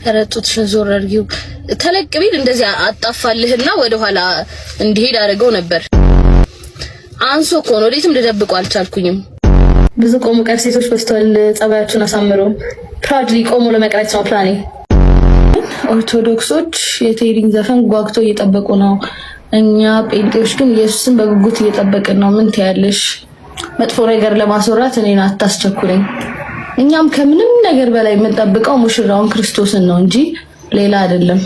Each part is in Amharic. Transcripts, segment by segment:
ኧረ ጡትሽን ዞር አድርጊው። ተለቅ ቢል እንደዚህ አጣፋልህና ወደኋላ እንዲሄድ አድርገው ነበር። አንሶ እኮ ነው፣ ወዴትም ልደብቀው አልቻልኩኝም። ብዙ ቆሞ ቀር ሴቶች በዝተዋል። ጸባያችሁን አሳምሩ። Proudly ቆሞ ለመቅረት ነው ፕላኔ። ኦርቶዶክሶች የቴዲን ዘፈን ጓግቶ እየጠበቁ ነው። እኛ ጴንጤዎች ግን ኢየሱስን በጉጉት እየጠበቅን ነው። ምን ትያለሽ? መጥፎ ነገር ለማስወራት እኔን አታስቸኩለኝ። እኛም ከምንም ነገር በላይ የምንጠብቀው ሙሽራውን ክርስቶስን ነው እንጂ ሌላ አይደለም።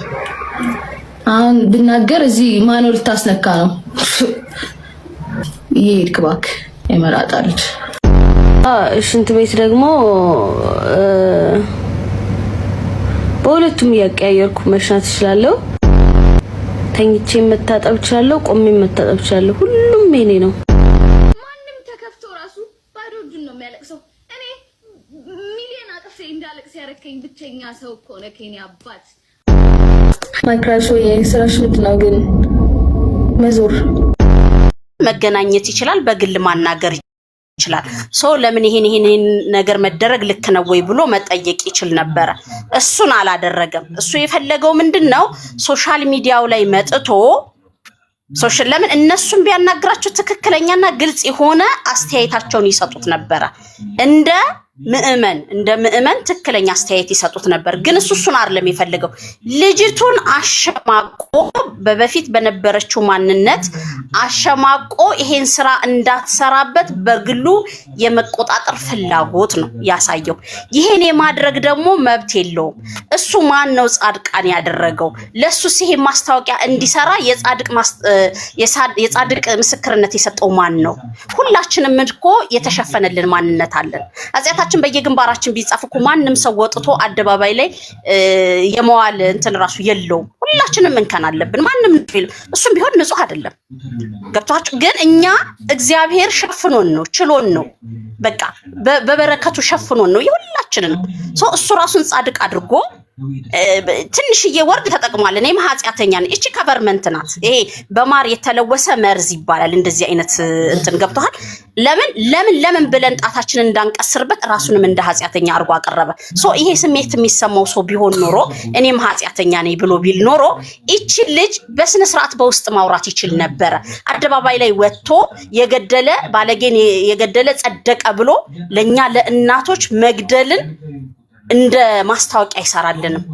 አሁን ብናገር እዚህ ማኖ ልታስነካ ነው። እየሄድክ እባክህ የመራጣ ልጅ። ሽንት ቤት ደግሞ በሁለቱም እያቀያየርኩ መሽናት እችላለሁ። ተኝቼ መታጠብ እችላለሁ። ቆሜ መታጠብ እችላለሁ። ሁሉም የኔ ነው። ማንም ተከፍቶ ራሱ ባዶ እጁን ነው የሚያለቅሰው። እኔ ሚሊዮን አቅፌ እንዳለቅስ ያረከኝ ብቸኛ ሰው እኮ ነህ የኔ አባት። My crush ወይ ስራሽ ምንድን ነው ግን? መዞር። መገናኘት ይችላል፣ በግል ማናገር ይችላል። So ለምን ይሄን ይሄን ነገር መደረግ ልክ ነው ወይ ብሎ መጠየቅ ይችል ነበረ። እሱን አላደረገም። እሱ የፈለገው ምንድን ነው? Social media ው ላይ መጥቶ social ለምን እነሱን ቢያናግራቸው ትክክለኛና ግልጽ የሆነ አስተያየታቸውን ይሰጡት ነበረ። እንደ ምዕመን ትክክለኛ አስተያየት ይሰጡት ነበር። ግን እሱ እሱን አይደለም የፈለገው። ልጅቱን አሸማቆ በበፊት በነበረችው ማንነት አሸማቆ ይሄን ስራ እንዳትሰራበት በግሉ የመቆጣጠር ፍላጎት ነው ያሳየው። ይሄን የማድረግ ደግሞ መብት የለውም። እሱ ማን ነው ጻድቃን ያደረገው? ለእሱስ ይሄ ማስታወቂያ እንዲሰራ የጻድቅ ምስክርነት የሰጠው ማን ነው? ሁላችንም እኮ የተሸፈነልን ማንነት አለን። ኃጢአታችን በየግንባራችን ቢጻፍ እኮ ማንም ሰው ወጥቶ አደባባይ ላይ የመዋል እንትን ራሱ የለውም። ሁላችንም እንከን አለብን። ማንም እሱም ቢሆን ንጹህ አይደለም። ገብቷችሁ? ግን እኛ እግዚአብሔር ሸፍኖን ነው፣ ችሎን ነው፣ በቃ በበረከቱ ሸፍኖን ነው የሁላችንንም። So እሱ ራሱን ጻድቅ አድርጎ ትንሽዬ word ተጠቅሟል። እኔም ኃጢአተኛ ነኝ። እቺ coverment ናት። ይሄ በማር የተለወሰ መርዝ ይባላል። እንደዚህ አይነት እንትን ገብቶሃል። ለምን ለምን ለምን ብለን ጣታችንን እንዳንቀስርበት ራሱንም እንደ ኃጢአተኛ አድርጎ አቀረበ። So ይሄ ስሜት የሚሰማው ሰው ቢሆን ኖሮ፣ እኔም ኃጢአተኛ ነኝ ብሎ ቢል ኖሮ ይቺ ልጅ በስነ ስርዓት በውስጥ ማውራት ይችል ነበረ። አደባባይ ላይ ወጥቶ የገደለ ባለጌን የገደለ ጸደቀ ብሎ ለእኛ ለእናቶች መግደልን እንደ ማስታወቂያ አይሰራልንም።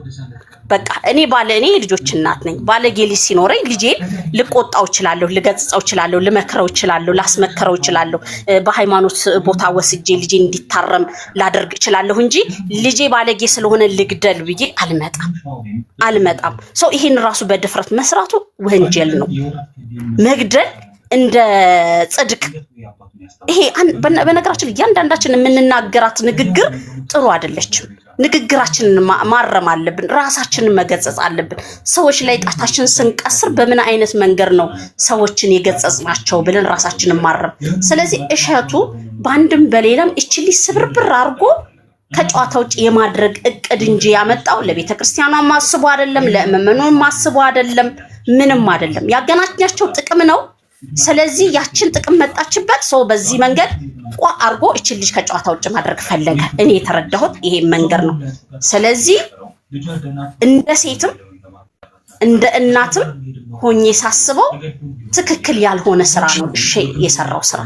በቃ እኔ የልጆች እናት ነኝ። ባለጌ ልጅ ሲኖረኝ ልጄን ልቆጣው እችላለሁ፣ ልገጽጸው እችላለሁ፣ ልመክረው እችላለሁ፣ ላስመክረው እችላለሁ። በሃይማኖት ቦታ ወስጄ ልጄ እንዲታረም ላደርግ እችላለሁ እንጂ ልጄ ባለጌ ስለሆነ ልግደል ብዬ አልመጣም አልመጣም። So ይሄን ራሱ በድፍረት መስራቱ ወንጀል ነው። መግደል እንደ ጽድቅ ይሄ በነገራችን እያንዳንዳችን የምንናገራት ንግግር ጥሩ አይደለችም። ንግግራችንን ማረም አለብን። ራሳችንን መገጸጽ አለብን። ሰዎች ላይ ጣታችንን ስንቀስር በምን አይነት መንገድ ነው ሰዎችን የገጸጽናቸው ብለን ራሳችንን ማረም። ስለዚህ እሸቱ በአንድም በሌላም እቺ ልጅ ስብርብር አድርጎ ከጨዋታ ውጭ የማድረግ እቅድ እንጂ ያመጣው ለቤተ ክርስቲያኗ ማስቦ አይደለም፣ ለምዕመኑ ማስቦ አይደለም፣ ምንም አይደለም። ያገናኛቸው ጥቅም ነው። ስለዚህ ያችን ጥቅም መጣችበት። ሰው በዚህ መንገድ ቋ አርጎ እችን ልጅ ከጨዋታ ውጭ ማድረግ ፈለገ። እኔ የተረዳሁት ይሄ መንገድ ነው። ስለዚህ እንደ ሴትም እንደ እናትም ሆኜ ሳስበው ትክክል ያልሆነ ስራ ነው እሺ የሰራው ስራ።